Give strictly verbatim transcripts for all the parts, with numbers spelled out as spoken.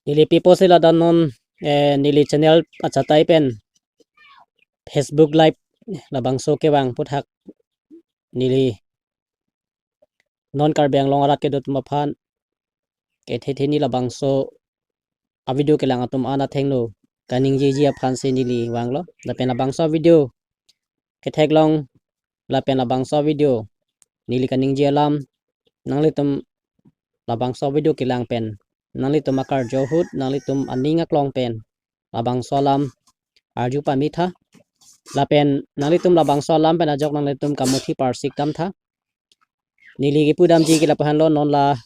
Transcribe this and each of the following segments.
Neli pi apotsi ladak non, eh, neli channel achatai pen Facebook Live labangso kevang aphuthak neli non Karbi Anglong arat kedo atum aphan kethe theni labangso a-video kelang atum an athengno kaningjiji aphansi neli vanglo. Lapen labangso a-video ketheklong lapen labangso a-video neli kaningje alam nanglitum labangso a-video kelang pen nanglitum akarjo ahut nanglitum aning aklong pen labangso alam arju pame tha. Lapen nanglitum labangso alam pen ajok nanglitum kamuthi parsik dam tha. Neli kipu damji ke lapu-an lo, non la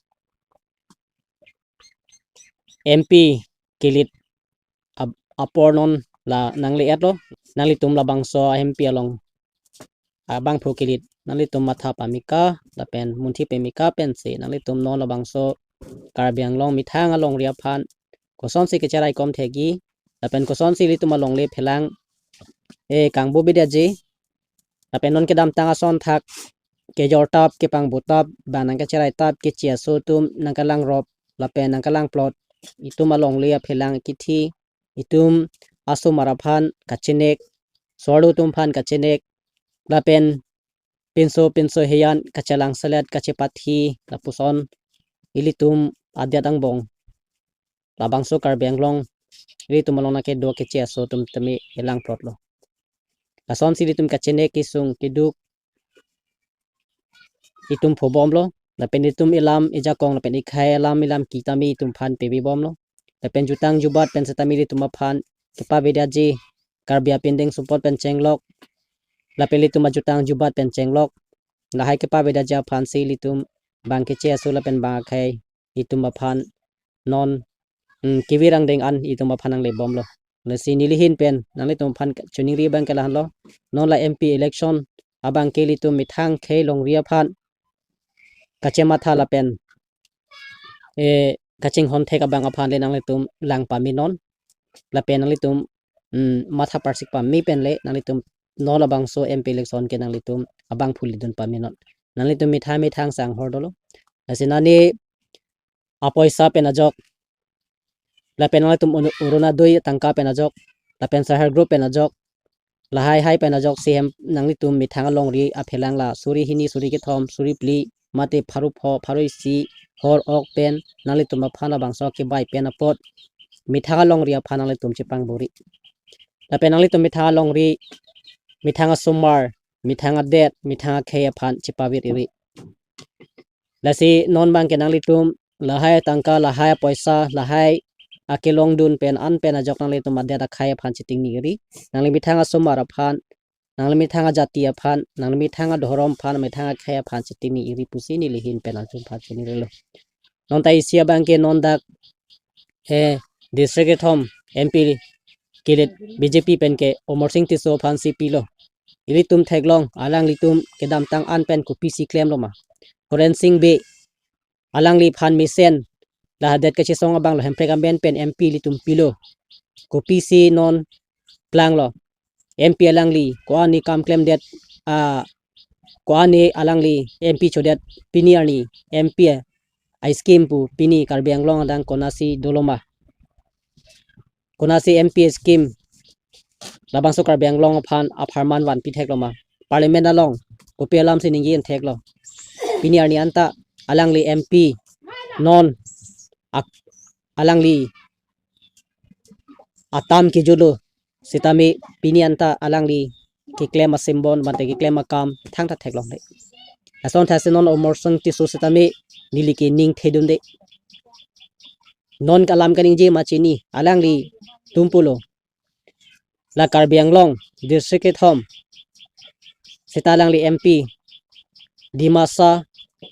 M P kilit ap-, apor non la nangle-etlo. Nanglitum labangso M P along abangphu kilit nanglitum matha pamika lapen munthi pamika pensi nanglitum non labangso Karbi Anglong methang alongri aphan kosonsi kecherai kom thekji lapen kosonsi ilitum alongle phelang, eh, kangbo bidetji. Lapen non kedamtang ason thak kejor tap, kepangbo tap, ba nangkacherai tap, keche aso atum nangkalangrop lapen nangkalangplot, itum alongle aphelang kithi, itum asomar aphan kachenek, so-arlo atum aphan kachenek, lapen pinso pinso heyan kachelang selet, kachepathi, lapuson ilitum adet angbong labangso Karbi Anglong ilitum along nangkedo keche aso atum tame elangplotlo. Lasonsi ilitum kachenek kesung keduk itum phobomlo. Lapen itum elam ejakong lapen ekhei alam elam ki tame itum aphan pebibomlo. Lapen jutang jubat pen setame ilitum aphan kepavedetji, Karbi apindeng support pen chenglok, lapen ilitum ajutang jubat pen chenglok, lahai kepavedetji aphansi ilitum bang keche aso lapen bang akhei itum aphan non, mm, kevir angdeng an itum aphan nanglebomlo. Lasi neli ahin pen nanglitum aphan choningri abang ke la-anlo. Non la M P election abang ke ilitum methang khei longri aphan kachematha lapen, eh, kachinghon thek abang aphan le nanglitum lang pame non. Lapen nanglitum, mm, matha parsik pame pen le nanglitum non labangso M P election ke nanglitum abangphu ledun pame non. Nanglitum methang methang sang hor dolo. Lasi nani apoisa pen ajok, lapen nanglitum Oro-, Orunodoi tangka pen ajok, lapen self help group pen ajok, lahai hai pen ajok si hem nanglitum methang alongri aphelang la suri hini, suri kethom, suri phli, mate pharo pho, pharo isi hor ok pen nanglitum aphan labangso kebai pen apot methang alongri aphan nanglitum chepangbori. Lapen nanglitum methang alongri, methang asomar, methang adet, methang akhei aphan chepavir-iri. Lasi non abang ke nanglitum lahai tangka, lahai apoisa, lahai akelongdun pen an pen ajok nanglitum adet akhei aphan chetingni-iri. Nangli methang asomar aphan, nangli methang ajati aphan, nangli methang adhorom aphan, methang akhei aphan chetingni-iri pusi neli ahin pen nanglitum aphan choningrilo. Non ta isi abang ke non dak, eh, district kethom M P kilit B J P pen ke Amarsing Tisso aphansi pilo. Ilitum theklong, alanglitum kedamtang an pen kopisi klemlo ma. Horensing Bey, alangliphan mesen, la hadet kachesong abang lo, Hemprek amen pen M P ilitum pilo. Kopisi non klanglo. M P alangli ko-an ne kam klemdet, ah, ko-an ne alangli M P chodet, pini arni M P a-scheme pu pini Karbi Anglong adang konatsi dolo ma. Konatsi M P scheme labangso Karbi Anglong aphan apharman vanpi theklo ma. Parliament along kopi alamsi ningje-en theklo. Pini arni anta alangli M P non ak-, alangli atam kejutlo sitame pini anta alangli keklem a-symbol mate keklem akam thangta theklongle. Lason thasi non Amarsing Tisso sitame neli ke ning thedunde. Non ke alam kaningje ma chini, alanglitum pulo, la Karbi Anglong district kethom seta alangli M P Dimasa,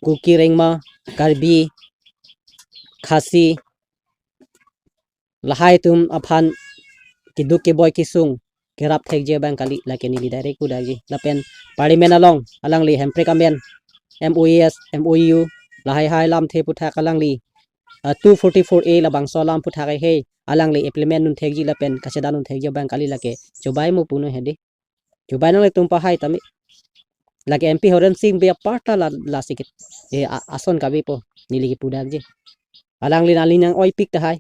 Kuki, Rengma, Karbi, Khasi, lahai atum aphan keduk keboi kesung kerap thekji abang kali, lake neli direct pudakji. Lapen Parliament along alangli Hemprek amen, M O S, M O U, lahai hai lamthe aphuthak alangli, ah, two forty-four A labangso alam aphuthak hei alangli implement dun thekji lapen kachedan dun thekji abang kali, lake chobai mo punon hedi. Chobai nanglitum pahai tame. Lake M P Horensing Bey aparta la, lasi ke, eh, a-, ason kavepo, neli kipudakji. Alangli nangli nang-oipik tahai.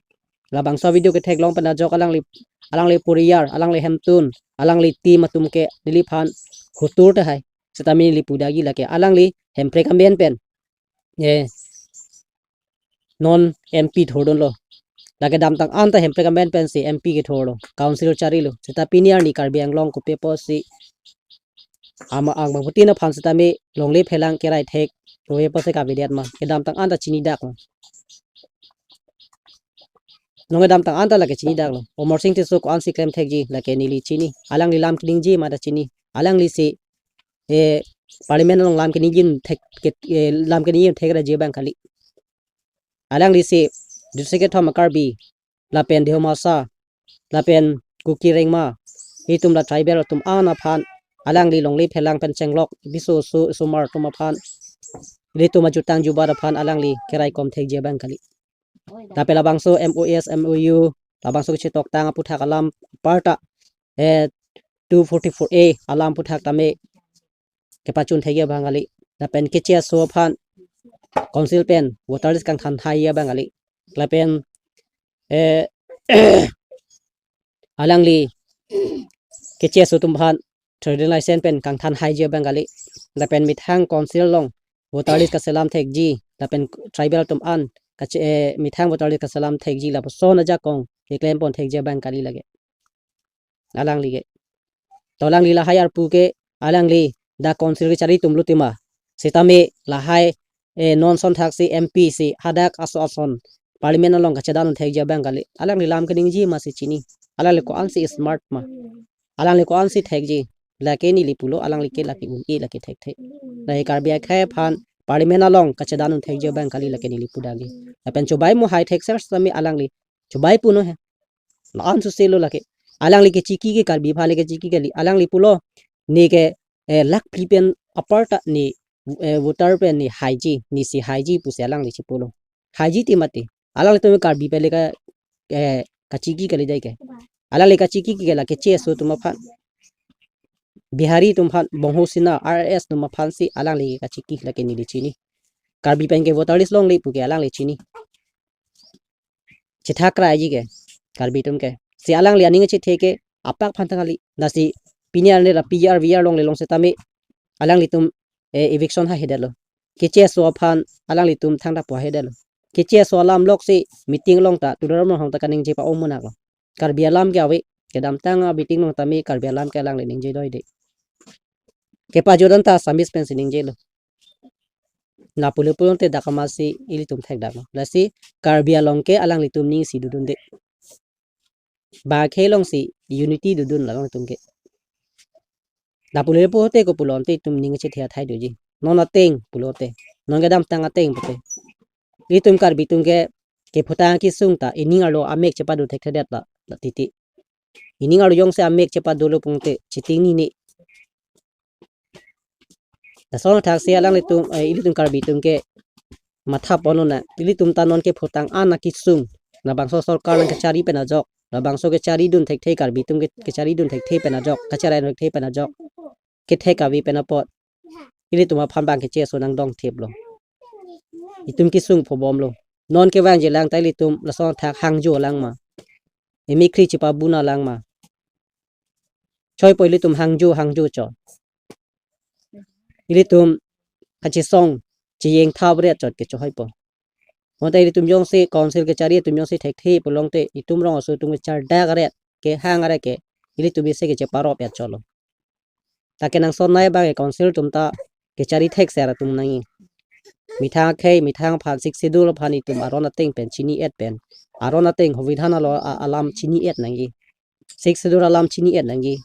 Labangso video ketheklong pen ajok alangli, alangli poriyar, alangli hemtun, alangli team atum ke neliphan hutur tahai. Setame neli pudagi lake alangli Hemprek amen pen, eh, non M P thordunlo. Lake damtang anta Hemprek amen pensi M P kethorlo, council charilo. Seta pini arni Karbi Anglong kopi apotsi ama angbong putin aphan setame longle phelang kerai thek, kopi apotsi kavedet ma, kedamtang anta chinidak ma. Non kedamtang anta lake chinidaklo. Amarsing Tisso ko-ansi klem thekji lake neli chini. Alangli lam keningje ma ta chini. Alanglisi, eh, parliament along lam keningje thek, ke, eh, lam keningje thek raji abang kali. Alanglisi district kethom a Karbi, lapen Dihomasa, lapen Kuki Rengma, itum la tribal atum an aphan alangli longle phelang pen chenglok, biso so sumar atum aphan, ilitum ajutang jubat aphan alangli keraikom thekji abang kali. Lapen labangso M O S, M O U, labangso kachetoktang aputhak alam aparta, eh, two forty-four A alam aputhak tame kepachun thekji abang kali. Lapen kecheso aphan council pen voter list kangthan haiji abang kali. Lapen, eh, alangli kecheso atum aphan trading license pen kangthan haiji abang kali. Lapen methang council along voter list kaselam thekji, lapen tribal atum an kache, eh, methang voter list kaselam thekji, lapuson ajakong keklem pon thekji abang kali lake alangli ke. To alangli lahai arpu ke alangli dak council kechari atumlo tima. Setame lahai, eh, non ason thaksi M P si hadak aso ason parliament along kachedan thekji abang kali. Alangli lam keningje ma si chini. Alangli ko-ansi smart ma, alangli ko-ansi thekji, lake neli pulo, alangli ke lake un-e lake thekthe. Lahai Karbi akhei aphan parliament along kachedan thekji abang kali lake neli pudagi. Lapen chobai mo hai thekser setame alangli chobai puno he. La-an suselo lake. Alangli kechiki ke Karbi aphan le kechiki kali. Alangli pulo, ne ke, eh, lakh phli pen aparta ne, eh, voter pen ne haiji, nesi haiji pusi alangli chipulo. Haiji ti mati. Alanglitum Karbi pen le ka, eh, kachiki kali dai ke. Alangli kachiki ke la kecheso atum aphan, Bihari atum aphan, Bongho Sena, R S S atum aphansi alangli kachiki lake neli chini. Karbi pen ke voter list longle pu ke alangli chini. Chethak kraiji ke Karbi atum ke. Si alangli aning achethe ke apak aphan tang kali. Lasi pini arni la P R V R longle long setame alanglitum, eh, eviction ha hedetlo. Kecheso aphan alanglitum thangta po hedetlo. Kecheso alam loksi meeting along ta, Tuliram Ronghang ta kaningje pa-o munak lo. Karbi alam ke ave, kedamtang a meeting along tame Karbi alam ke alangli ningje doide. Kepajutang ta Assamese pensi ningjelo. Lapu le pulote dak amatsi ilitum thekdaklo. Lasi Karbi along ke alanglitum aning si dodunde. Ba akhei alongsi unity dodun la alangtum ke. Lapu le pulote ko pulote itum aning chethe athai doji. Non ateng pulote, non kedamtang ateng pulote, itum Karbi atum ke kephutang kesung ta ining arlo amek chepado thekthedet la, la titi. Ining arlo jongsi amek chepadolo pulote chiting ni ni. Lason thaksi alanglitum, eh, ilitum Karbi atum ke matha ponlo na. Ilitum ta non kephutang an akesung, labangso sorkar nangkechari pen ajok, labangso kecharidun thekthe, Karbi atum ke kecharidun thekthe pen ajok, kacherai thekthe pen ajok, kethek ave pen apot ilitum aphan bang kecheso nangdong thiplo. Itum kesung phobomlo. Non kevangji lang ta ilitum lason thak hangjo lang ma, emikri chepabuna lang ma. Choipo ilitum hangjo hangjo cho. Ilitum kachesong chiyeng thap ret chot ke choipo. Bonta ilitum jongsi council kechari atum jongsi thekthe pulote itum rong aso atum kechardak ret, kehang ret ke ilitum isi kecheparop ya cholo. Ta kenangsot nai abang ke council atum ta kechari thekser atum nangji. Methang akhei, methang aphan, Sixth Schedule aphan itum aron ateng pen chini-et pen, aron ateng hobidhan alo a-, alam chini-et nangji. Sixth Schedule alam chini-et nangji.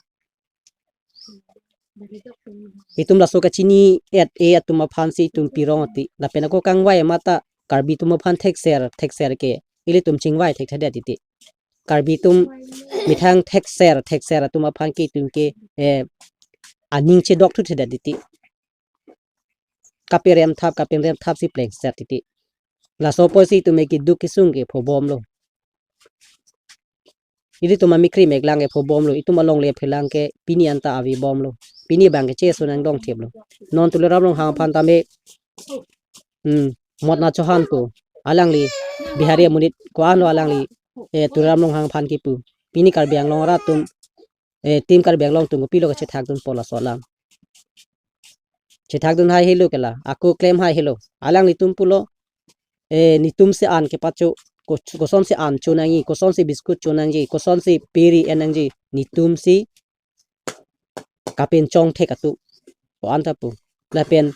Itum laso kachini-et-e atum aphansi itum pirong ati. Lapen ako kangvai mata Karbi atum aphan thekser, thekser ke ilitum chingvai thekthedet titi. Karbi atum methang thekser, thekser atum aphan ke itum ke, eh, aning chedok thuthedet titi. Kaperem thap, kaperem thap si plengser titi. Laso apotsi itum ke keduk kesung ke phobomlo. Ilitum amikri meklang ke phobomlo. Itum alongle phelang ke pini anta avebomlo. Pini bang kecheso nangdong thiplo. Non Tuliram Ronghang aphan tame, hmm, Motna Chauhan pu, alangli Bihari amonit ko-anlo, alangli eh, Tuliram Ronghang aphan kipu. Pini Karbi Anglong arat atum, eh, Team Karbi Anglong atum kopilo kachethak dunpo laso alam. Chethak dun hai helo ke la, ako klem hai helo. Alanglitum pulo, eh, netum si an kepacho, ko-, kosonsi an cho nangji, kosonsi biscuit cho nangji, kosonsi piri en nangji, netum si kapinchong thek atum. Ko-an ta pu. Lapen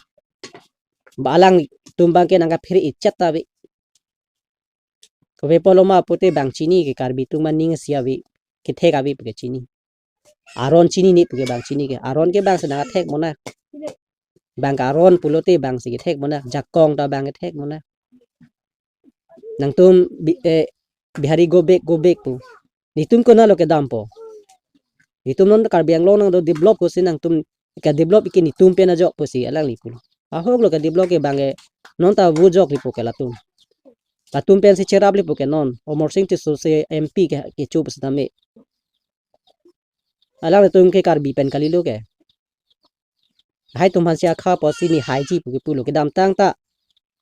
ba alangtum abangke nangkaphere ichet ta ave. Kopi apotlo ma pute bang chini ke Karbi atum aning isi ave, kethek ave puke chini. Aron chinine puke bang chini ke. Aron ke bangsi nangkethek monak. Bang ke aron pulote bangsi kethek monak. Jakong ta bang kethek monak. Nangtum bi-, eh, Bihari go back, go back pu. Netum konatlo kedampo. Netum non Karbi Anglong nangdo develop kosi nangtum ke develop ke netum pen ajok pusi alangli pulo. Ahoklo ke develop ke bang ke non ta vo jokle puke latum. Latum pensi cherap le puke non. Omorsing Tisso si M P ke, kecho pusitame. Alanglitum ke Karbi pen kalilo ke. Lahai atum aphansi akha apotsi ne haiji puke pulo kedamtang ta.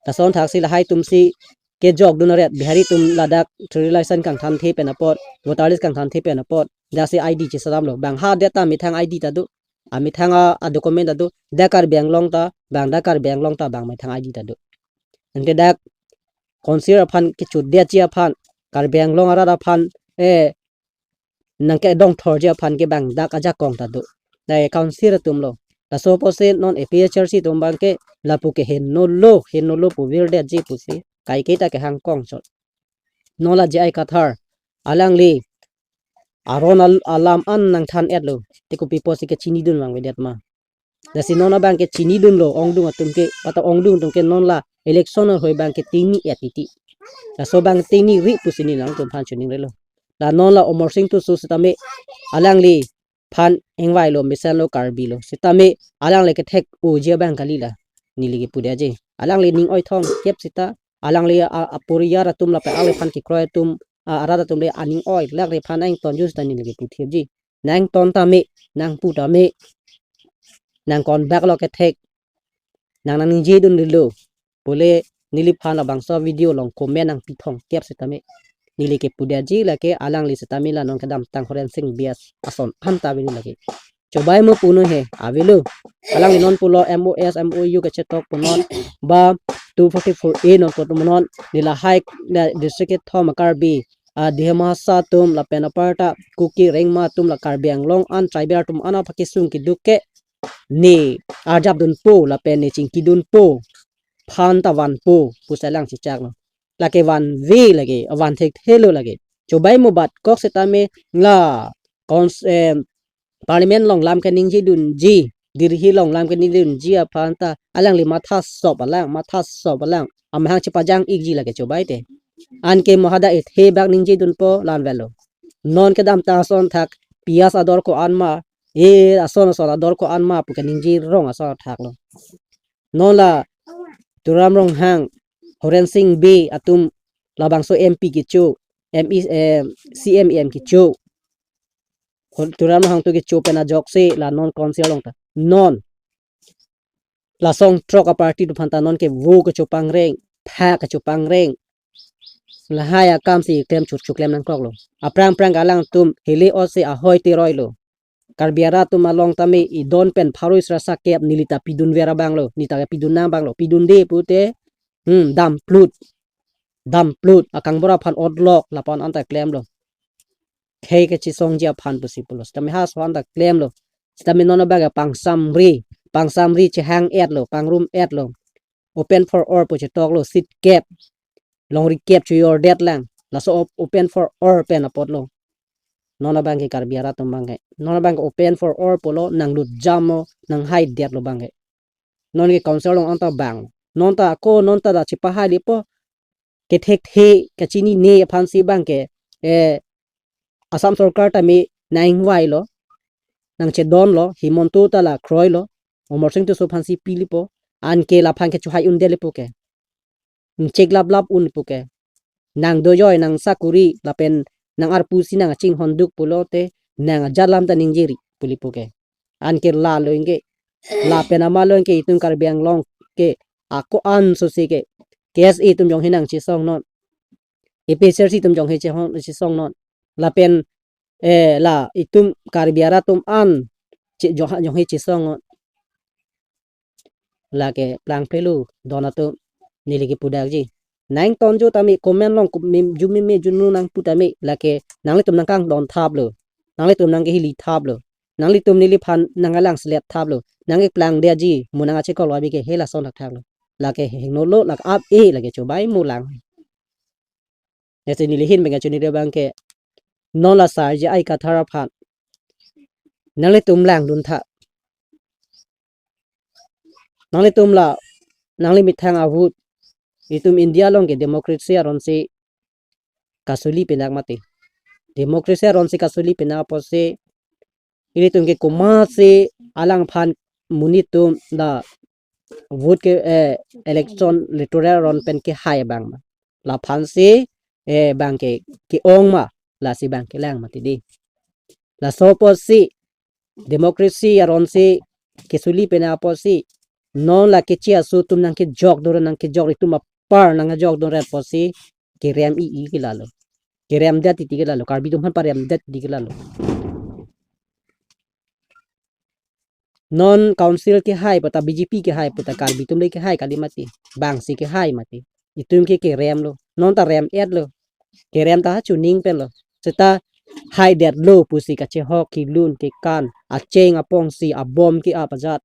Lason thaksi lahai atumsi kejok dun aret Bihari atum ladak trade license kangthanthe pen apot, voter list kangthanthe pen apot. Jasi I D chesalamlo. Bang ha det ta methang I D ta do. Amethang a, a document ta do. Dak Karbi Anglong ta, bang dak Karbi Anglong ta bang methang I D ta do. Anke dak Council aphan kechodetji aphan, Karbi Anglong arat aphan, eh, nangkedongthorji aphan ke bang dak ajakong ta do. Dai Council atumlo. Laso apotsi non A P H L C atum abangke lapu ke henolo, henolo pu virdetji pusi kaiketa kehang kongchot. Non la J I Kathar alangli aron al-, alam an nangthan-etlo. Te kopi apotsi kechini dun vangvedet ma. Lasi non abangke chini dunlo ongdung atum ke, pata ongdung atum ke non la election ahoi abangke tingni-et titi. Laso abang tingni ri pusi ne nangtum aphan choningrelo. La non la Omorsing Tisso sitame alangliphan ingvailo, mesenlo, Karbilo. Sitame alangli kethek-oji abang kali la. Neli kipudetji. Alangli ning oi thong kep sita. Alangli a, a poriyar atum lapen alangliphan kekroi atum, a, arat atum le aning oi. Lakriphan nangtonji sita neli kiputhipji. Nangton tame, nangpu tame. Nang konbak lo kethek. Nang nangningje dunlo. Pule neliphan labangso video along comment nangpi thong kep sitame. Neli kipudetji lake alangli sitame la non kedamtang Horensing Bey ason an ta avelo lake. Chobai mo puno he, avelo. Alangli non pulo M O S, M O U kechetok punon. Ba two forty-four A non pu punon. Ne lahai la district kethom a Karbi, a Dihema Hasao atum lapen aparta Kuki Rengma atum la Karbi Anglong an tribal atum an aphan kesung keduk ke ne arjap dunpo lapen ne chingki dunpo aphan ta vanpo pusi alang chechaklo. Lake vanve lake, van thekthelo lake. Chobai mo bat kok sitame la cons-, eh, Parliament along lam keningje dunji, Delhi along lam keningje dunji aphan ta alangli matha sop alang, matha sop alang. Amahang chepajang-ikji lake chobai te. Anke mo hadak ethebak ningje dunpo la-an avelo. Non kedamtang ason thak piyaj ador ko-an ma, e ason ason ador ko-an ma pu keningje rong ason thaklo. Non la Tuliram Ronghang, Horensing Bey atum labangso M P kecho, M E, eh, C M E M kecho. Hor-, Tuliram Ronghang atum kecho pen ajoksi la non Council along ta. Non la song throk a party atum aphan ta non ke vo kecho pangreng, tha kecho pangreng. Lahai akam si klem chur chu klem nangkoklo. Aphrang phrang alangtum hile ot si ahoi te roilo. Karbi arat atum along tame idon pen pharo srasa kep neli ta pidunver abanglo, neli ta pidun nang abanglo, pidunde pute, hmm, damplut. Damplut, akangbura aphan otlok, lapu-an an ta klemlo. Khei kechesongji aphan pusi pulo. Sitame ha so an ta klemlo. Sitame non abang pangsamri, pangsamri chehang-etlo, pangrum-etlo. Open for all pu chetoklo, seat kep, longri kep chojordet lang. Laso op-, open for all pen apotlo. Non abangke Karbi arat atum abangke. Non abangke open for all pulo, nanglut jam-o, nanghaidetlo abangke. Non ke Council along an ta bang. Non ta ako, non ta dak chepahai lepo. Kethekthe, kachinine aphansi abangke, eh, Assam Sorkar tame nangvailo, nangchedonlo, Himanta ta la kroilo, Amarsing Tisso aphansi pilepo, anke laphan ke chohai unde lepo ke. Nchek laplap un lepo ke. Nang dojoi, nang sakuri, lapen nang arpu si nang achinghon duk pulote, nang ajat alam ta ningjeri pu lepo ke. Anke lalo anke, lapen amalo anke itum Karbi Anglong ke, ako-an sosi ke, K S A atum jong hinang chesong non. A P H L C atum jonghe chehong chesong non. Lapen, eh, la itum Karbi arat atum an che jong jonghe chesong non. Lake plangpelo don atum, neli kipudakji. Nang tonjo tame comment along kum-, mim-, jumime junu nangpu tame, lake nanglitum nangkangdon thaplo. Nanglitum nangkehili thaplo. Nanglitum neliphan nangkalang selet thaplo. Nangkeplangdetji, mo nangkachekol abi ke hela son thakthaklo. Lake hingno lo, lake ap e, lake chobai mo lang. Lasi neli ahin pen kachoningri abang ke, non la sar J I Kathar aphan nanglitum langdun tha. Nanglitum la, nangli methang a-vote, itum India along ke democracy aron si kasuli pinak mati. Democracy aron si kasuli pinak apotsi, ilitum ke komatsi alangphan monit atum la vote ke, eh, election electoral aron pen kehai abang ma. Laphan si, eh, bang ke, ke-ong ma, lasi bang kelang mati dei. Laso apotsi, democracy aron si kesuli pinak apotsi, non la keche aso atum nangkejok dun, nangkejok itum apar nangkejok dun apotsi, kerem i i ke lalo. Keremdet titi ke lalo, Karbi atum aphan paremdet titi ke lalo. Non council kehai puta, B J P kehai puta, Karbi atum le kehai kali mati. Bang si kehai mati. Itum ke keremlo. Non ta rem-etlo. Kerem ta chuning penlo. Seta haidetlo pusi kachehok kelun kekan, acheng apong si, abom ke-ap ajat.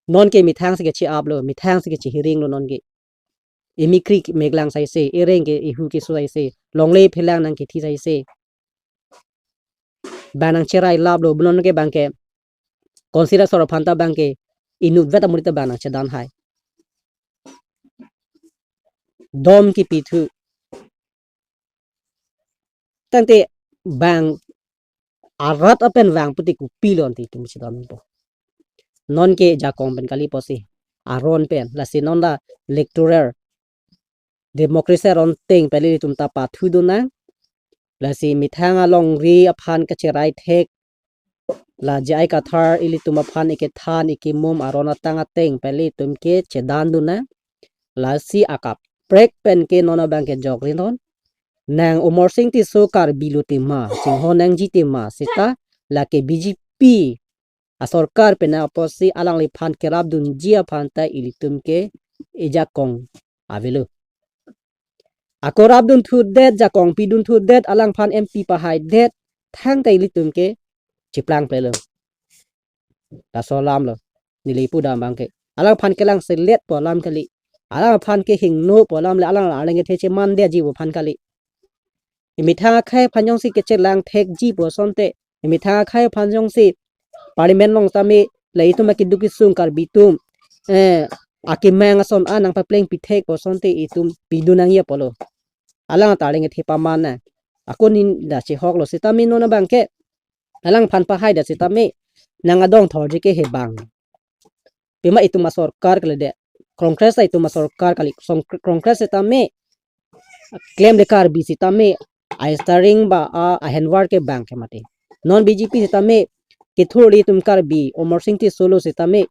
Non ke methang si kache-aplo, methang si kachehiringlo non ke. Emikri meklang saise, ereng ke ehu keso saise, longle phelang nangkethi saise. Bang nangcherai laplo, non ke bang ke, council asor aphan ta bang ke, inutvet amonit ta bang nangchedan hai. Dom kipithu. Tangte bang arat apen vang puti kopilo ante itum chedonpo. Non ke jakong pen kali apotsi, aron pen, lasi non la electoral democracy aron ateng pen ilitum ta pathudun nang. Lasi methang alongri aphan kacherai thek, la J I Kathar ilitum aphan ikethan ikemum aron atang ateng pen ilitum ke chedandun nang. Lasi akaprek pen ke non abang ke jokri non. Nang Amarsing Tisso Karbi lo tema, chinghon nangji tema, seta lake B J P asorkar pinak apotsi alangliphan kerapdunji aphan ta ilitum ke ejakong avelo. Ako rapdunthudet, jakong pidunthudet, alangphan M P pahaidet, thangta ilitum ke chiplangplelo. Laso alamlo, neli pudam abang ke. Alangphan kelang seletpo alam kali. Alangphan kehingnopo alam le, alang arleng kethe chemandetji pu aphan kali. Emethang akhei aphan jongsi kechelang thekji pu asonte, emethang akhei aphan jongsi parliament along tame, la itum akeduk kesung Karbi atum, eh, akemang ason an nangpapleng pithek pu asonte itum pidun nangji apotlo. Alang ta arleng kethe paman na. Ako neli ta chehoklo sitame non abang ke, alangphan pahaidet sitame, nang adong thorji ke hebang. Pima itum asorkar kali dei. Congress ta itum asorkar kali. Song-, Congress sitame, klemde Karbi sitame, a-starring ba a, ahenvar ke bang ke mati. Non B J P sitame, kethurli itum Karbi, Amarsing Tisso lo sitame,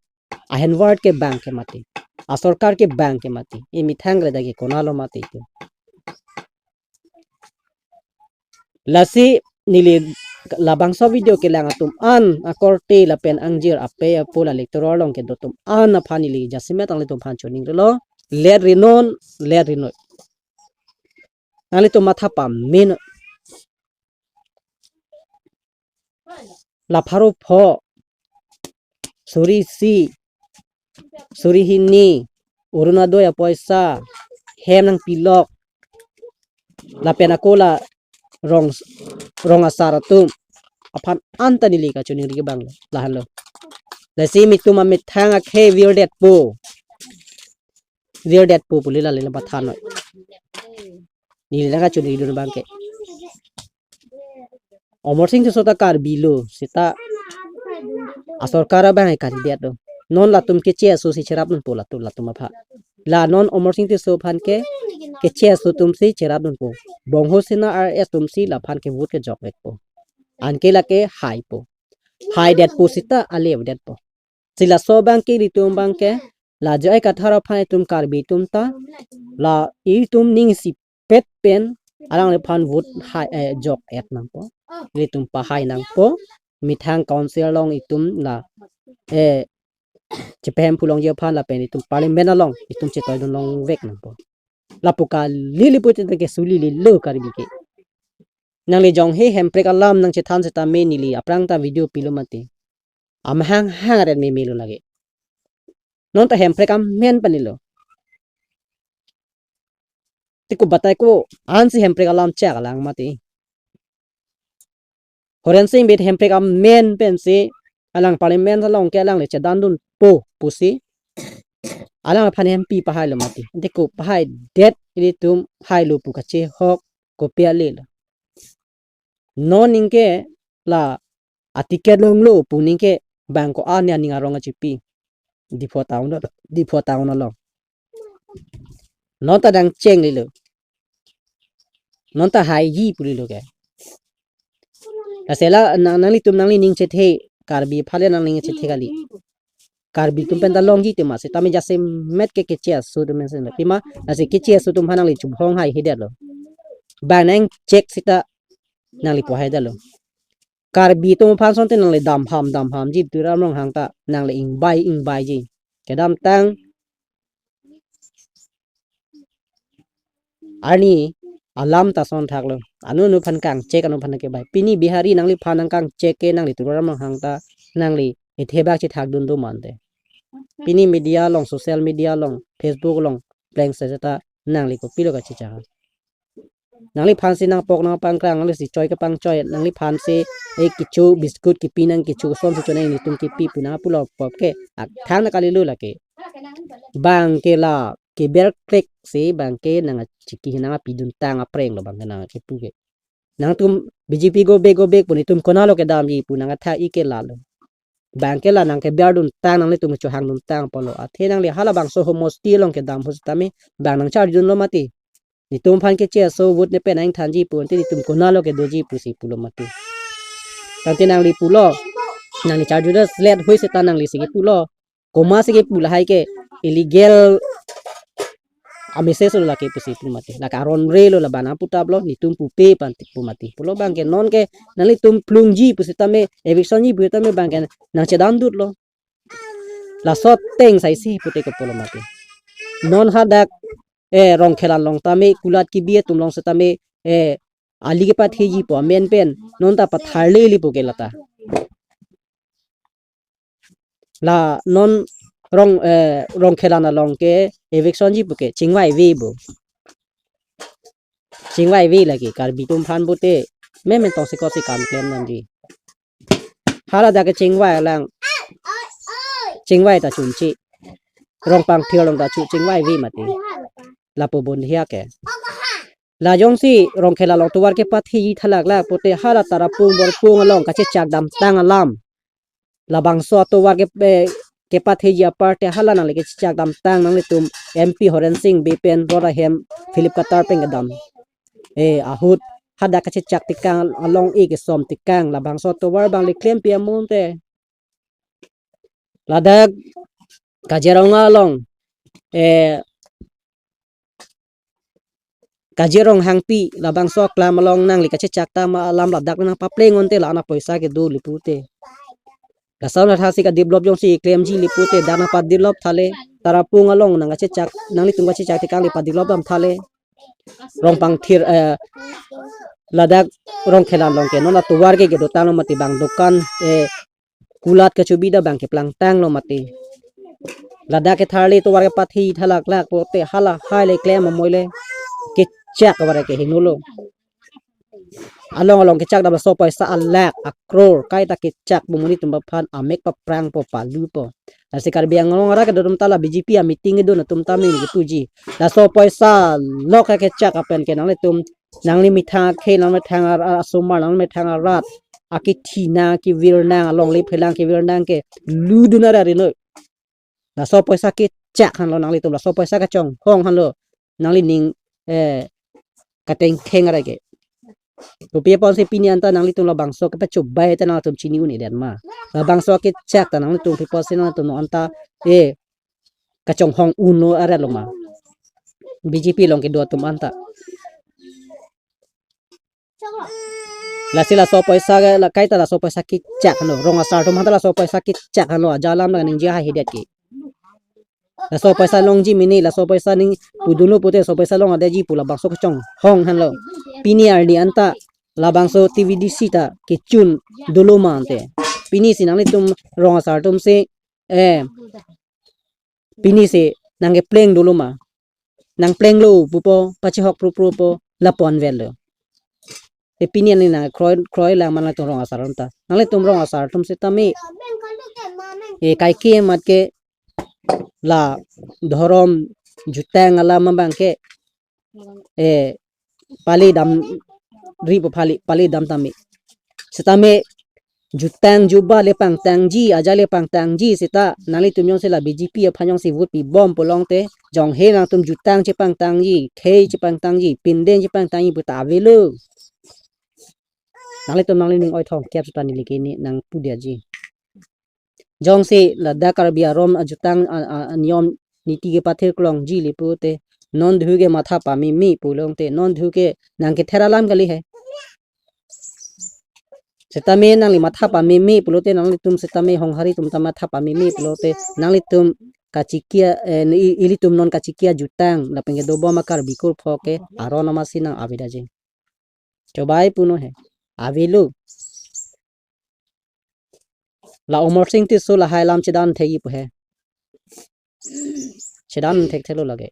ahenvar ke bang ke mati. Asorkar ke bang ke mati. Emethang kali dei ke konatlo mati itum. Lasi neli labangso video kelang atum an akorte lapen angjir ape apo la electoral along kedo atum an aphan neli jasemet nanglitum aphan choningrilo. Let ri non, let ri noi. Nanglitum matha pame non. La pharo pho, suri isi, suri hini, Orunodoi apoisa, hem nangpilok, lapen ako la rong, rong asar atum aphan anta neli kachoningri ke bang lahenlo. Lasi itum amethang akhei virdetpo. Virdetpo pu le la le pathan noi. Neli nangkachoningridun abang ke. Amarsing Tisso ta Karbi lo, seta asorkar abang ke Karbi det lo. Non latum keche aso si cherapdunpo latum, latum aphan. La non Amarsing Tisso aphan ke, keche aso atum si cherapdunpo. Bongho Sena R S atum si laphan ke vote kejokvekpo. Anke lake haipo. Haidetpo seta ale detpo. Si laso abang ke ilitum abang ke, La Joy Kathar aphan itum Karbi atum ta, la itum ning isipet pen alangliphan vote hai, eh, jok-et nangpo. Ilitum pahai nangpo. Methang council along itum la, eh, chepahemphu longji aphan lapen itum parliament along itum chetoidun longvek nangpo. Lapu kali, ili pulote ke suli lilo Karbi ke. Nangli jongsi Hemprek alam nangchethan setame neli aphrang ta video pilo mati. Amahang hang aret meme lo lake. Non ta Hemprek amen pen ilo. Te ko batai ko ansi Hemprek alam chak alang mati. Horen Sing Bey Hemprek amen pensi alang parliament along ke alangli chedandunpo pusi alangphan M P pahailo mati. Ante ko pahaidet ilitum hailo pu kachehok kopi ale lo. Non ningke la aticket longlo pu ningke bang ko-an aning arong achipi. Diphu town, Diphu town along. Non ta dang chenglilo. Non ta haiji pulilo ke. Lasi la nang, nanglitum nangli ning chethe, Karbi aphan le nangli ning chethe kali. Karbi atum pen ta longji tema setame jasemet ke keche aso atum pen sen. Pima, lasi keche aso atum aphan nangli chubhong haihedetlo. Bang nang check seta nangli pu haidetlo. Karbi atum aphan asonte nangli damham damhamji, Tuliram Ronghang ta nangli ingbai ingbaiji. Kedamtang arni alam ta ason thaklo. Anu anu aphan kangchek, anu aphan kebai. Pini Bihari nangliphan nangkangchek ke nangli Tuliram Ronghang ta nangli ithebak chethakdun do mante. Pini media along, social media along, Facebook along plengse seta nangli kopilo kachechak. Nangliphansi nangpok nangpangkrang, nanglisi choi kepangchoi, nangliphansi, eh, kecho biscuit kepi nang, kecho kosonsi cho nang, netum kepi pu nang pulo apot ke, ah, thang na kalilo lake. Bang ke la keber krek si bang ke nangchiki nangpidun tang aphrang lo bang ke nangkipu ke. Nangtum B J P go back, go back pu netum konatlo kedamji pu nangketha-ik ke lalo. Bang ke la nangkeberdun tang, nanglitum chohangdun tang pulo. Athe nangli halabangso homosti along kedam ho setame bang nangcharjudunlo mati. Netum aphan keche aso vote ne pen nangthanji pu ante netum konatlo kedoji pusi pulo mati. Tangte nangli pulo, nangli charjudet slet hui seta nanglisi kepulo. Komatsi kepu lahai ke illegal a-message lo lake pusi pu mati. Lake aron re lo, labang nangputaplo, netum pupe pan pu mati. Pulo bang ke non ke nanglitum plungji pu setame, eviction ji pu setame bang ke nangchedandutlo. Laso ateng saisi pute ke pulo mati. Non hadak, eh, Rongkhelan along tame, kulat kebi atum along setame, eh, ali kepatheji pu amen pen non ta patharlele pu ke lata. La non Rong, eh, Rongkhelan along ke eviction ji pu ke chingvaive bo. Chingvaive lake Karbi atum aphan pute memen tongsi kosi kam klem damji. Haladak ke chingvai lang. Chingvai ta chunche. Rongpangthir along ta chu chingvaive mati. Lapu bon hia ke. La jongsi Rongkhelan along tovar kepatheji thalaklak pute hala Tarapung Borpung along kachechak damtang alam. Labangso atovar ke, eh, kepatheji aparte hala nangli kechechak damtang nanglitum M P Horen Sing Bey pen rot ahem Philip Kathar pen kedam. Eh, ahut hadak kachechak tekang along-e kesom tekang labangso atovar bang le klempi amonte. Ladak Kaziranga along, eh, Kazirong Hangpi labangso aklam along nangli kachechak tang alam ladak nangpapleng onte la ana poisa kedo le pute. Laso na thasi kadevelop jongsi klemji le pute dak nangpadevelop thale. Tarapung along nang kachechak, nanglitum kachechak tekang le padevelop dam thale. Rongpangthir, eh, ladak Rongkhelan along ke non atovar ke kedotanglo mati bang dokan, eh, kulat kechobi ta bang keplangtanglo mati. Ladak ketharle tovar kepathi thalaklak pute hala hai le klem amoi le kechak avar ke hingno lo. Along along kechak dam laso poisa alakh akror kaita kechak pu monit atum aphan amek paprangpo palupo. Lasi Karbi Anglong arat kedo atum ta la B J P a-meeting kedo atum ta mini kepuji. Laso poisa lok kechak apen ke nanglitum nangli methang akhei, nangli methang ar-, ar-, asomar, nangli methang arat akithi nang kevir nang alongle phelang kevir nang ke ludun ara rinoi. Laso poisa kechak hanlo nanglitum, laso poisa kachonghong hanlo nangli ning, eh, katengkheng arai ke. Kopi apotsi pini anta nanglitum labangso kepachobai ta nangtum chini un-edet ma. Labangso kechak ta nanglitum pi apotsi nangtum non anta, eh, kachonghong unlo arat lo ma. B J P along kedo atum anta. Lasi laso apoisa ke, la kaita laso apoisa kechak henlo. Rong asar atum anta laso apoisa kechak henlo. Ajalam nang ningje haihedet ke. Laso apoisa longji mini, laso apoisa ning pudunlo pute laso apoisa longledetji pu labangso kachonghong henlo. Pini arni anta labangso T V D C ta kechun dolo ma ante. Pini si nanglitum rong asar atum si, eh, pini si nangkepleng dolo ma. Nangplenglo pupo, pachehok pruprupo, lapu-an avelo. Te pini ani nangkroi, kroi lang ma nanglitum rong asar atum ta. Nanglitum rong asar atum sitame, eh, kaike mat ke la dhorom jutang alam abang ke, eh, pale damri pu pale, pale dam tame. Sitame jutang juba le pangtangji, aja le pangtangji seta nanglitum jongsi la B J P aphan jongsi vote pibom pulote, jonghe nangtum jutang chepangtangji, khei chepangtangji, pinden chepangtangji puta avelo. Nanglitum nanglining oi thomkep seta neli ke ne nangpudetji. Jongsi ladak Karbi arom ajutang a, a, aniyom niti kepathir klongji le pute, non dhu ke matha pameme pulote, non dhu ke nangkether alam kali he. Sitame nangli matha pameme pulote, nanglitum sitame honghari atum ta matha pameme pulote, nanglitum kachikia, eh, i-, ilitum non kachikia jutang lapen kedobom a-Karbi kurpho ke aron amatsi nang avedetji. Chobai punon he. Avelo. La Amarsing Tisso lahai alam chedan thekji pu he. Chedan thekthelo lake.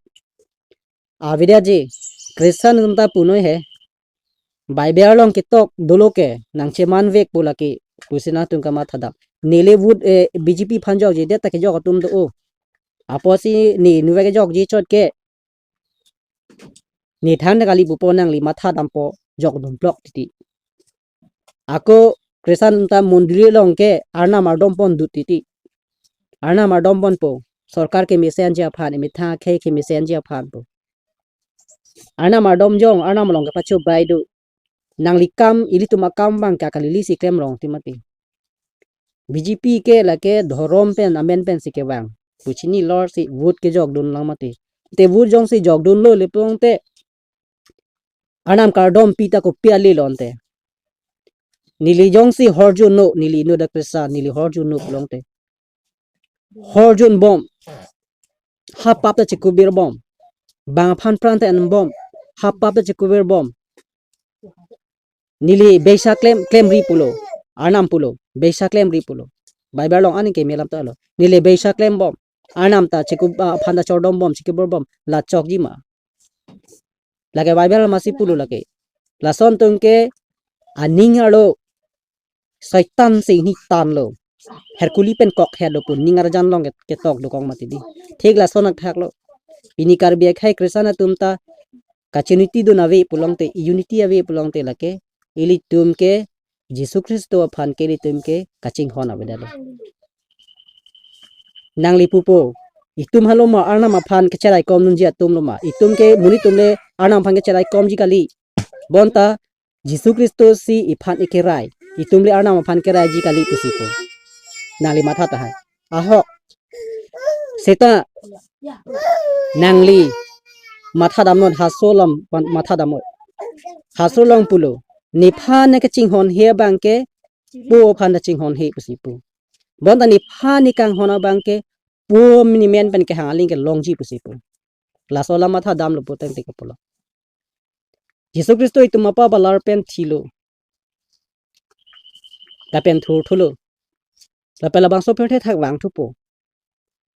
Avedetji, Christian atum ta punon he. Bible along ketok dolo ke, nangcheman vek pu lake, pusi nangtum kamatha dam. Neli vote, eh, B J P aphan jokjedet ta kejok atum do o. Apotsi ne inutvet kejokji chot ke, ne thang kali pupo, nangli matha dampo, jokdun plok titi. Ako Christian ta mondoli along ke Arnam ardom pon dut titi. Arnam ardom ponpo. Sorkar kemesenji aphan, emethang akhei kemesenji aphan po. Arnam ardom jong, Arnam along kepachobai do. Nangli kam, ilitum akam abang ke akalili si klem rong ti mati. B J P ke lake dhorom pen, amen pensi kevang. Pu chini lor si vote kejokdun lang mati. Te vote jongsi jokdunlo le pulote, Arnam kardom pi ta kopi ale lo ante. Neli jongsi horjunnon, neli inut a-Christian, neli horjunnon pulote, horjunbom. Ha pap ta chekubir bom. Bang aphan pran ta enbom. Ha pap ta chekubir bom. Neli beisa klem, klemri pulo. Arnam pulo. Beisa klemri pulo. Bible along aning keme alam ta lo. Neli beisa klembom. Arnam ta chekub, ah, aphan ta chordombom, chekeburbom. La chokji ma. Lake Bible amatsi pulo lake. Lason atum ke aning arlo Satan si hini tanlo. Herkuli pen kok het do pu ning arjan along ke-, ketok dokok mati di. Thik lason athak lo. Pini Karbi akhei Christian atum ta kachinitidun ave pulote, unity ave pulote lake, ilitum ke Jisu Khristo aphan ke ilitum ke kachinghon avedetlo. Nangli pupo, itum halo ma Arnam aphan kecheraikom dunji atum lo ma. Itum ke monit atum le Arnam aphan kecheraikomji kali. Bonta Jisu Khristo si iphan ekerai. Itum le Arnam aphan keraiji kali pusi pu. Nangli matha tahai. Ahok. Seta nangli matha damnon, haso alam pan matha damnon. Haso along pulo. Nephan ne kachinghon he abang ke po aphan ta chinghon he pusi pu. Bonta nephan ne kanghon abang ke po mini men pen kehang aling kelongji pusi pu. Laso alam matha damlo putangte ke pulo. Jisu Khristo itum apap alar pen thilo. Lapen thurthulo. Lapen labangso pirthe thak vangthupo.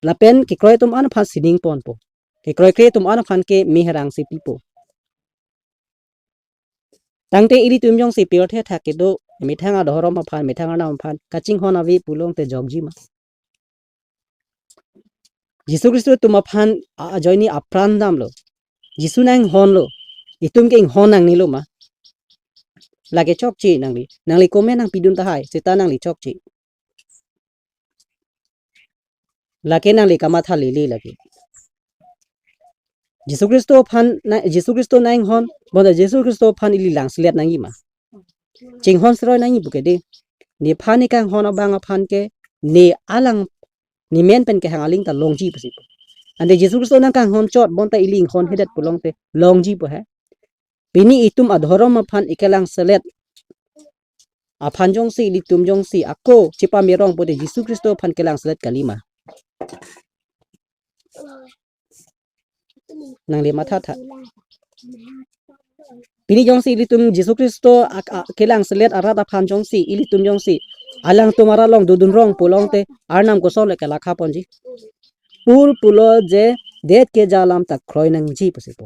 Lapen kekroi atum an aphan sining ponpo. Kekroikre atum an aphan ke meherang si pipo. Tangte ilitum jongsi pirthe thak kedo, methang adhorom aphan, methang Arnam aphan kachinghon ave pulote jokji ma. Jisu Khristo itum aphan a-, ajoine apran damlo. Jisu nanghonlo. Itum ke inghon nangnelo ma. Lake chokche nangli. Nangli comment nangpidun tahai. Seta nangli chokche. Lake nangli kamatha lele lake. Jisu Khristo aphan na, Jisu Khristo nanghon, bonta Jisu Khristo aphan ili langselet nangji ma. Chinghon seroi nangji puke de. Nephan ne kanghon abang aphan ke ne alang, ne men pen kehang aling ta longji pusi pu. Ante Jisu Khristo nangkanghon chot bonta ili inghon hedet pulote longji pu he. Pini itum adhorom aphan ikelangselet aphan jongsi ilitum jongsi ako chepamerong pute Jisu Khristo aphan kelangselet kalima. Nangli mathatha. Pini jongsi ilitum Jisu Khristo ak-, a-, kelangselet arat aphan jongsi ilitum jongsi alangtum arat along dodunrong pulote Arnam koson le kelakha ponji. Pur pulo je det keja alam ta kroi nangji pusi pu.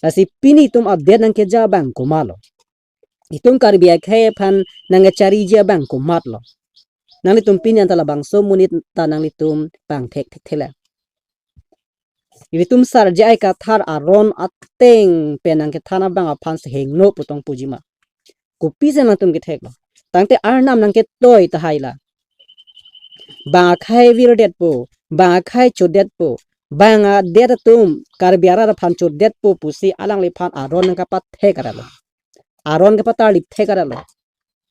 Lasi pini itum adet nangkeja abang komatlo? Itum Karbi akhei aphan nangkechariji abang komatlo? Nanglitum pini anta labangso amonit ta nanglitum pangthek thekthelang. Ilitum Sarje Aikathar aron ateng pen nangkethan abang aphan sehingno putong pujima. Kopisi nangtum ketheklo? Tangte Arnam nangketoi tahai la. Bang akhei virdetpo, bang akhei chodetpo, bang adet atum Karbi arat aphan chodetpo pusi alangliphan aron nangkapathek arat lo. Aron kapatarlip thek arat lo.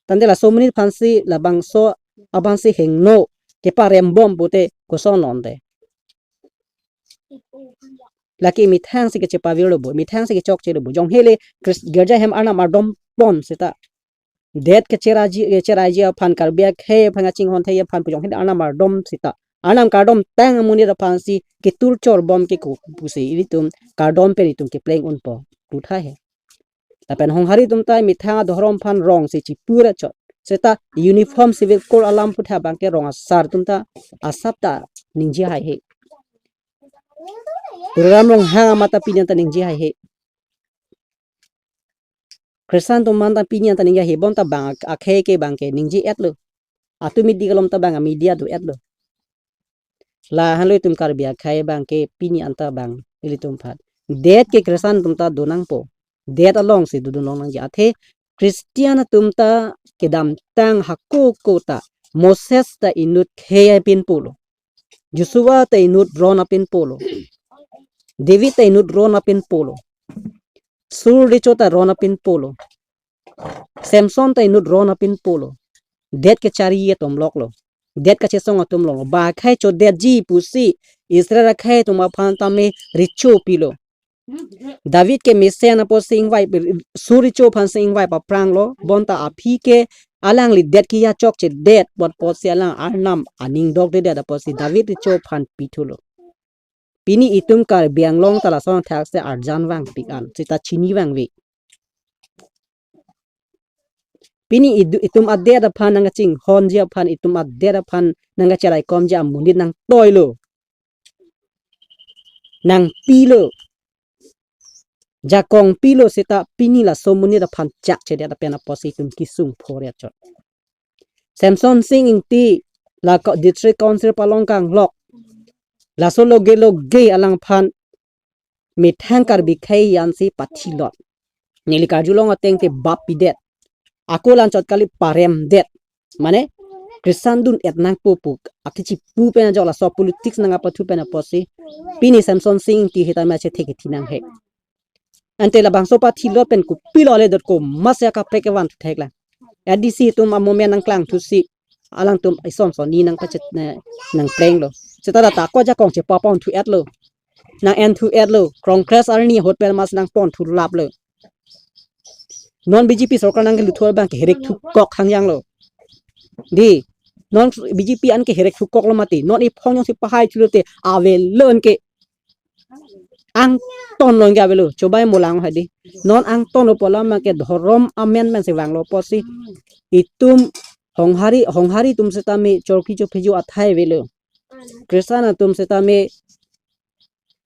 Tangte laso amonit aphansi labangso abangsi hingno keparembom pute koson lonte? Lake methangsi kechepavirlo bo, methangsi kechokchelo bo. Jonghele Chris-, girja hem Arnam ardom pon seta. Det kecheraiji, kecheraiji aphan Karbi akhei aphan kachinghon thei aphan pu jonghele Arnam ardom seta. Arnam kardom tang amonit aphansi ketur chorbom ke ko pusi ilitum kardom pen itum kepleng unpo. Putha he. Lapen Honghari atum ta methang adhorom aphan rongsi chipu ra chot. Seta Uniform Civil Code alam putha abangke rong asar atum ta asap ta ningje haihe. Tuliram Ronghang amat ta pini anta ningje haihe. Khristan atum amat ta pini anta ningje haihe bonta bang ak-, akhei ke abangke ningje-etlo. Atum midi kalom ta bang a-media do-etlo. Lahenlo itum Karbi akhei abangke pini anta abang ilitum aphan. Det ke Khristan atum ta donangpo. Det alongsi dodun long nangji athe Khristian atum ta kedamtang hako ako ta Moses ta inut khei apin pulo. Joshua ta inut ron apin pulo. David ta inut ron apin pulo. Sur recho ta ron apin pulo. Samson ta inut ron apin pulo. Det kechari atum loklo. Det kachesong atum loklo. Bang akhei chodetji pusi Israel akhei atum aphan tame recho pilo. David kemesen apotsi ingvai, sur recho aphansi ingvai papranglo. Bonta aphi ke alangli det keja chokchedet apot apotsi alang Arnam aning dokdedet apotsi David recho aphan pithulo. Pini itum Karbi Anglong ta lason athak si arjan vangpik an, seta chini vangve. Pini idu-, itum adet aphan nangkachinghonji aphan, itum adet aphan nangkacheraikomji amonit nangtoilo. Nangpilo. Jakong pilo seta pini laso amonit aphan chakchedet pen apotsi itum kesung phoria chot. Samson Sing Ingti la ko-, District Council palong kanglok. Laso loge loge alangphan methang Karbi akhei ansi pathilot. Neli karjulong ateng te bap pidet. Ako la-anchot kali paremdet. Mane, Khristan dun-et nangpo pu akechipu pen ajok laso politics nangkapathu pen apotsi. Pini Samson Sing Ingti heta ma chethe kethi nanghe. Ante labangso pathilot pen kopilo le dot komatsi akaprek kevan theklang. A D C atum amomen nangklangthusi. Alangtum ison sonni nangpachet ne, nangplenglo. Seta data ko jakong chepaponthu-etlo. Nang-enthu-etlo. Congress arni ahut pen mas nangponthu laplo. Non B J P sorkar nangkeluthu abangke herekthukok hangjanglo. Dei, non B J P an ke herekthukoklo mati. Non iphong jongsi pahai thulote avelon ke angton longke avelo. Chobai molang hadi. Non angtonlo pu alam ke dhorom amendment si vanglo apotsi. Itum Honghari, Honghari atum setame chorki chophejo athai avelo. Khristan atum setame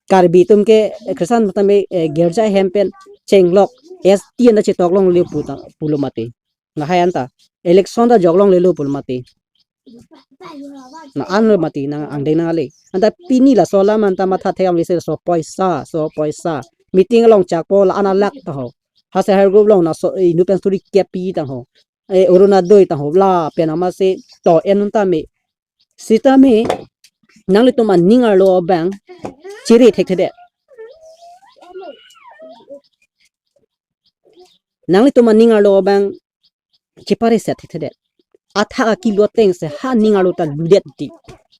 Karbi atum ke, eh, Khristan atum tame, eh, girja hem pen chenglok S T anta chetok longle puta, pulo mati. Lahai anta election ta jok longlelo pulo mati. Na anlo mati nang angdeng nang ale. Anta pini laso alam anta matha thekam lise laso poisa, so poisa. Meeting along chakpo la-an alak ta ho. Hase her group along na so, eh, inut pen suri kepi ta ho. Eh, Orunodoi ta ho la pen amatsi to en tame. Sitame nanglitum aning arlo abang chere thekthedet. Nanglitum aning arlo abang chepare set thekthedet. Athak akilo ateng si ha ning arlo ta ludet ti.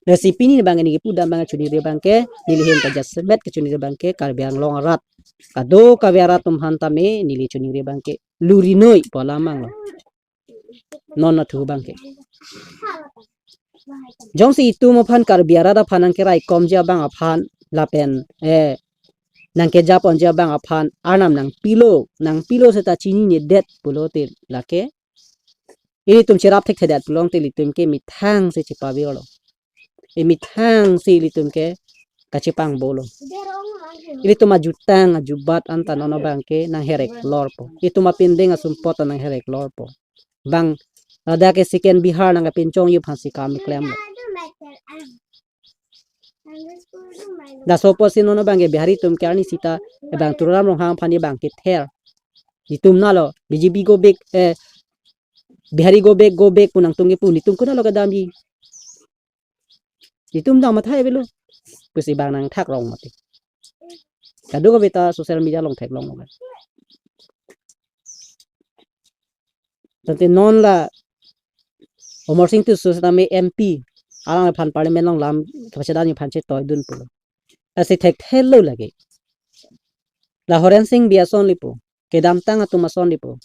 Lasi pini abang neli kepudam abang choningri abangke, neli ahin kajasemet kechoningri abangke, Karbi Anglong arat, kadokave arat atum aphan tame neli choningri abangke, lurinoi pu alam abang lo. Non athu abangke. Jongsi itum aphan Karbi arat aphan nangkeraikomji abang aphan lapen, eh, nangkejaponji abang aphan Arnam nangpilo, nangpilo seta chininedet pulote lake, ilitum cherap thekthedet pulote ilitum ke methang si chepavirlo. Emethang si ilitum ke kachepangbolo. Ilitum ajutang ajubat anta non abangke nanghereklorpo. Itum apindeng asumpot ta nanghereklorpo. Bang ladak ke second Bihar nangkapinchongji aphansi kam klemlo. Laso apotsi non abangke Bihari atum ke arni sita abang Tuliram Ronghang aphan abang kether. Itum nalo B J P go back, eh, Bihari go back, go back pu nangtum kepu, itum konatlo kedamji? Itum dam athai avelo pusi bang nangthakrong mati. Kadokave ta social media along theklong lo. Tangte non la Amarsing Tisso setame M P, alangliphan parliament along lam kepachedamji aphan chetoidun pulo. Lasi thekthelo lake. La Horensing Bey ason lipo, kedamtang atum ason lipo.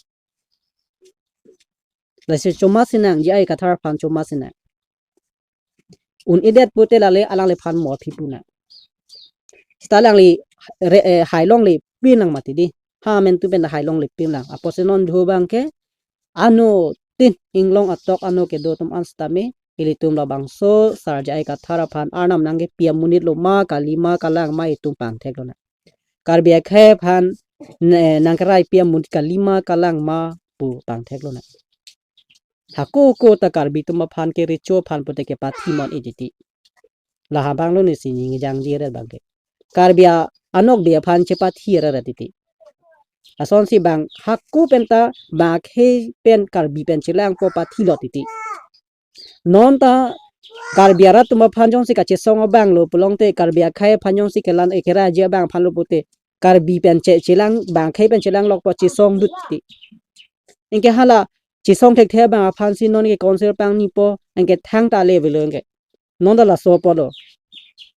Lasi choma sinang, J I Kathar aphan choma sinang. Un-edet pute lale alangliphan mo aphi pu nang. Seta alangli re, eh, hailongle pinang mati di. Ha amen tu pen hailongle pinang. Apotsi non thu abangke ano tin inglong atok ano kedo atum an setame ilitum labangso Sar J I Kathar aphan Arnam nangkepi amonit lo ma, kali ma, kalang ma itum pangtheklo nang. Karbi akhei aphan ne, nangkeraipi amonit kali ma, kalang ma pu pangtheklo nang. Hako hako ta Karbi atum aphan ke recho aphan pute kepathi mon-e titi. Laha abang lo nesi ning jangje ret abangke. Karbi a-, anokbe aphan chepathi ret titi. Lasonsi bang hako penta bang akhei pen Karbi pen chelangpo pathilo titi. Non ta Karbi arat atum aphan jongsi kachesong abang lo pulote, Karbi akhei aphan jongsi kelang ekeraiji abang aphan lo pute, Karbi pen che, chelang, bang akhei pen chelanglokpo, chesongdut titi. Anke hala chesong thekthe abang aphansi non ke council pangnipo, anke thangta le avelo anke. Non ta laso apotlo.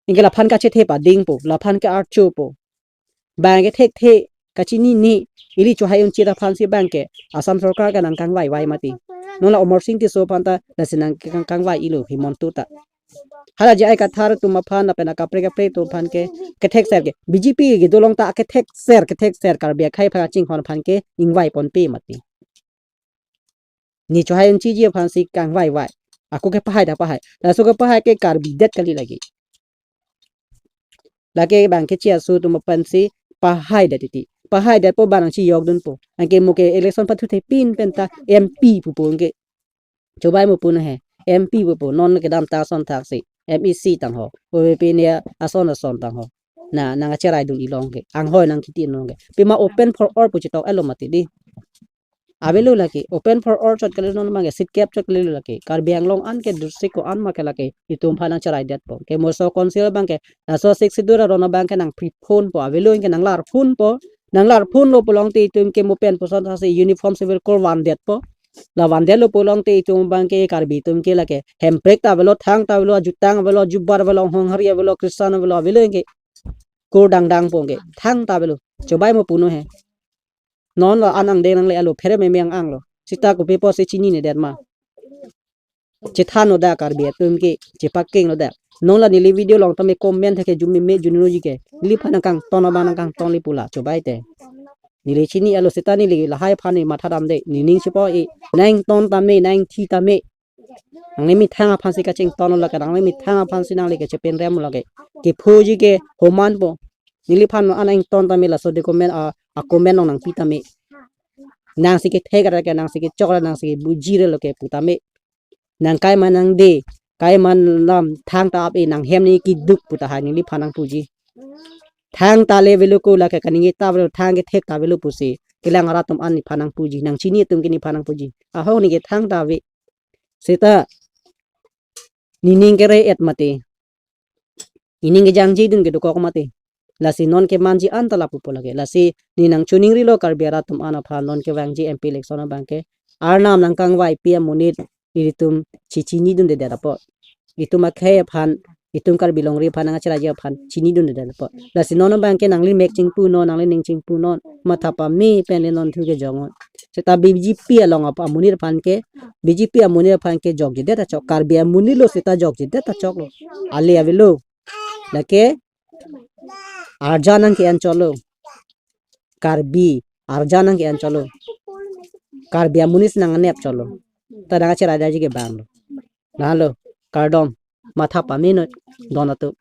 Anke laphan kachethe padingpo, laphan ke-archopo. Bang ke thekthe kachinine, ili chohai unchit aphansi bang ke Assam Sorkar ke nangkangvaivai mati. Non la Amarsing Tisso aphan ta lasi nangkang, kangvai-ilo Himanta ta. Hala J I Kathar atum aphan lapen akaprek kaprek atum aphan ke kethekser ke B J P kedo along ta kethekser, kethekser Karbi akhei aphan kachinghon aphan ke ingvaiponpe mati. Ne chohai unchitji aphansi kangvaivai. Ako kepahai ta pahai. Laso kepahai ke Karbi det kali lake. Lake bang keche aso atum aphansi pahaidet titi. Pahaidetpo bang nangchejokdunpo. Anke mo ke election pathuthepin penta M P pupo anke. Chobai mo pu nang he. M P pupo, non kedamtang ason thaksi. M E C tangho. O V P ne ason ason tangho. Na, nangkacheraidun-i long ke. Anghoi nangkiti long ke. Pima open for all pu chetok-etlo mati di. Avelo lake, open for all chot kalilo non abangke, seat kep chot kalilo lake. Karbi Anglong an ke district ko-an ma ke lake, itum aphan nangcheraidetpo. Ke moso council abangke, laso Sixth Schedule aron abangke nangpreponpo, avelo anke nanglarponpo, nanglarponlo pulote itum ke mo pen puson thaksi uniform civil code vandetpo. La vandetlo pulote itum abangke Karbi atum ke lake, hemprek ta avelo, thang ta avelo, ajutang avelo, ajubat avelo, honghari avelo, Christian avelo, avelo anke. Kur dangdangpo anke, thang ta avelo. Chobai mo pu nang he. Non la an angdeng nangle-etlo, phere meme ang-anglo. Seta kopi apotsi chininedet ma? Chethanlo da Karbi atum ke, chepakenglo da. Non la neli video along tame comment thek ke jumeme junuji ke. Neliphan nangkangton abang nangkangton le pu la, chobai te. Neli chini-etlo seta neli lahai aphan ne mathadamde. Nening chepa-i, nangton tame, nangthi tame. Nangli methang aphansi kachingtonlo lake, nangli methang aphansi nangli kachepenremlo lake. Kephoji ke homanpo. Neliphan an ington tame laso de comment a, a comment along nangpi tame. Nangsi kethek ra ke, nangsi kechok ra, nangsi kebuji relo ke pu tame. Nang kaima nangde, kaima lam thang ta ap-e, nanghem ne keduk pu tahai neliphan nangpuji. Thang ta le avelo ko lake kaningje ta avelo, thang kethek ta avelo pusi. Kelang arat atum an nephan nangpuji, nangchini atum ke nephan nangpuji. Ahok ne ke thang ta ave. Seta nening kere-et mati. Nening kejangjedun ke dokok mati. Lasi non kemanji anta lapupo lake. Lasi ne nangchoningrilo Karbi arat atum an aphan non kevangji M P election abangke. Arnam nangkangvaipi amonit ilitum chechinidundedet apot. itum akhei aphan, itum Karbi longri aphan, nangkacheraiji aphan chinidunde apot. Lasi non abang ke nangli mek chingpunon, nangli ning chingpunon, matha pame pen le non thu kejongnon. Seta B J P along ap- amonit aphan ke, B J P amonit aphan ke jokjedet achok, Karbi amonit lo seta jokjedet achoklo. Ale avelo. Lake arjan nangke-en chotlo. Karbi arjan nangke-en chotlo. Karbi amonit si nangnep chotlo. Ta nangkacheraiji ke banglo. Lahelo, kardom, matha pamenon, don atum.